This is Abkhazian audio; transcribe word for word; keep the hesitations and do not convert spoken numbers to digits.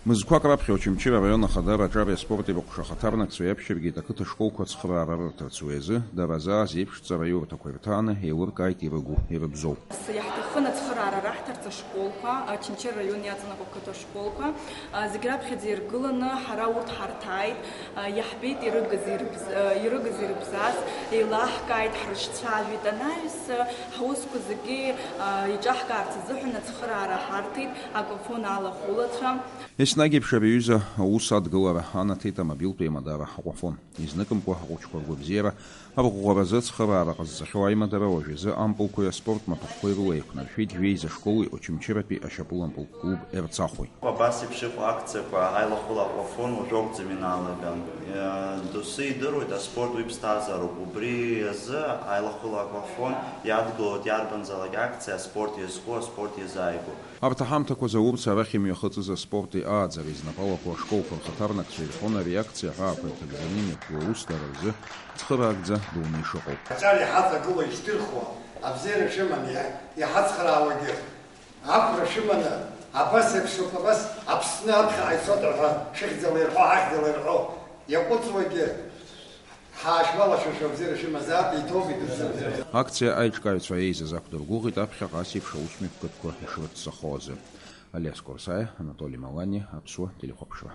Мызқәак раԥхьа Очамчыра араион ахадара аҿари аспорти рыҟәша ахаҭарнакцәа иаԥхьаргеит ақыҭа школқәа ацхыраара рырҭарц. Уи азы дара заа азеиԥш ҵараиурҭақәа ирҭааны еилыркааит ирыгу, ирыбзоу. Иаҳҭахын ацхыраара раҳҭарц ашколқәа, Очамчыра араион иаҵанакуа ақыҭа школқәа, а, зегь раԥхьаӡа иргыланы ҳара урҭ ҳарҭааит, а, иаҳбеит ирыгыз, ирыбз-, а, ирыгыз, ирыбзаз, еилаҳкааит, ҳрыҿцәажәеит анаҩс, а, ҳусқәа зегьы, а, еиҿаҳкаарц азыҳәан ацхыраара ҳарҭеит, акәафон алахәылацәа. Еснагь еиԥш ари аҩыза аус адгылара анаҭеит амобилтә еимадара акәафон. Изныкымкәа ахәыҷқәа ргәабзиара арӷәӷәаразы ацхыраара ҟазҵахьоу аимадара уажәазы ампылқәеи аспорт маҭәахәқәеи рыла еиқәнаршәеит Жәеиза школи Очамчыратәи ашьапылампылтә клуб Ерцахәи. Абас еиԥш иҟоу акциақәа аилахәыла акәафон уажәоуп ӡымҩан алаган. Иа-, доусы идыруеит, аспорт уи ԥсҭазаароуп. Убри азы аилахәыла акәафон иадгылоит иарбанзаалак акциа аспорт иазку, аспорт иазааигәоу. Арҭ аҳамҭақәа азы аурс арахь имҩахыҵыз аспорти ааӡареи знапалақәоу ашколқәа рхаҭарнакцәа ирҳәон ари акциа аҳәаақәа иҭагӡаны имҩаԥгоу аус дара рзы цхыраагӡа дуны ишыҟоу. Аҿар иҳаҵагылоу ишдырхуа, абзиара шәыманы иа-, иҳацхраауагьы, ақәра шәыманы, абас еиԥшуп, абас Аԥсны аԥхьаҟа ицоит ҳәа шәыхьӡала ирҳәо, ҳахьӡала ирҳәо иаҟәыҵуагьы, ҳаашәгәалашәашәа абзиара шәымазаап, иҭоуп идырзыԥхьаз. Акциа аиҿкааҩцәа еизаз ақәдыргәыӷит аԥхьаҟа ас еиԥш аусмҩаԥгатәқәа ишрыццахо азы. Алиас Корсаиа, Анатоли Малани, Аԥсуа телехәаԥшра.